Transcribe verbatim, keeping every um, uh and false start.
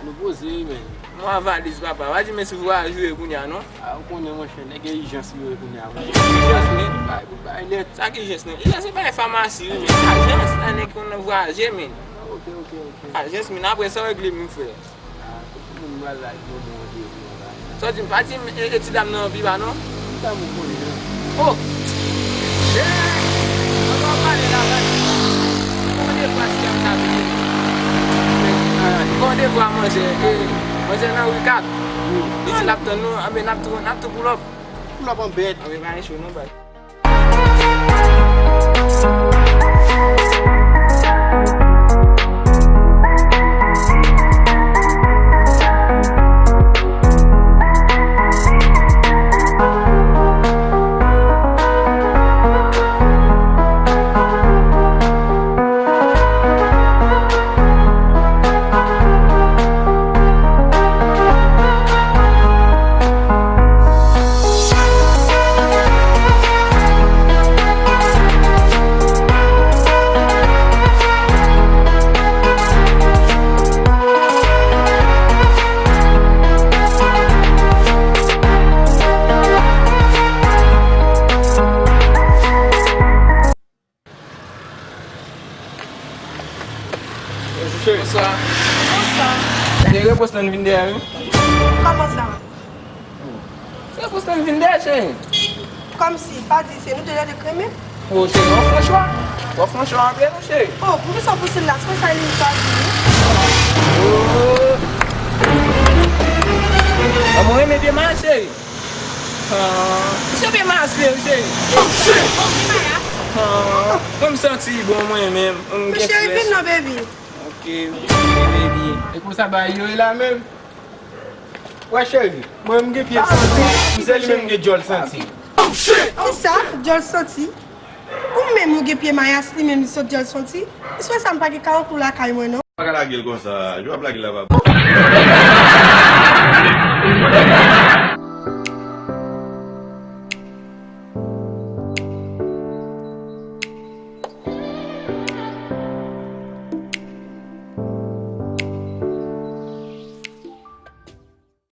Nou poze wi, men. Mwen a valiz, papa. Pa di men si vwayaje wi kounye a, non. A, ou konnen, monchè, nèg gen ijans yo wi kounye a, monchè. Ijans, men. Bay, bay nèt. Sa ki ijans, non? Ijans se bay famasi, wi, men. Ajans, la nèg konn vwayaje, men. Ok, ok, ok. Ajans, men. Apre sa, w regle, men, frè. A, tout moun pral la, yo bon, bon, bon, bon. Sa w di m, pa di m, e, e ti dam nan pi ba, non? Ti dam ou konnen, non? Oh! Chè! Mwen pa pale la, baz. Mwen pa konn de fwa ti dam sa vini. Mwen pa konn de fwa manzè, e, manzè nan ri kat. Wi. Li di l ap tann nou, anben n ap tou, n ap tou pull up. Pull up an bèt. Anben pa gen cho, non, baz. Cheri. Bonswa. Bonswa. Se repons nan vin dèyè, wi. Kòman sa? Se repons nan vin dèyè, cheri. Kòmsi, pa di se nou de lè de kremen? O, cheri, w ap franchman. W ap franchman antre nou, cheri. O, poukisa w pouse l la? Se sa li pa di. O. An, mwen renmen pye mayas, cheri. Ah, se pye mayas li ye, cheri. Oh, shit! Oh, pye mayas? Ah, mwen m santi bon mwen menm. M gen frès. Cheri, vin non, baby. Ok, ok, baby. E konsa bagay yo ye la menm? Wè, cheri, mwen m gen pye santi, m se li menm m gen djòl santi. Oh, shit! Kisa? Djòl santi? Ou menm ou gen pye mayas, li menm li sot djòl santi? Ou swè sa m pa gen karankou lakay mwen, non? Pa ka lage l konsa. Jan w ap lage l la, papa.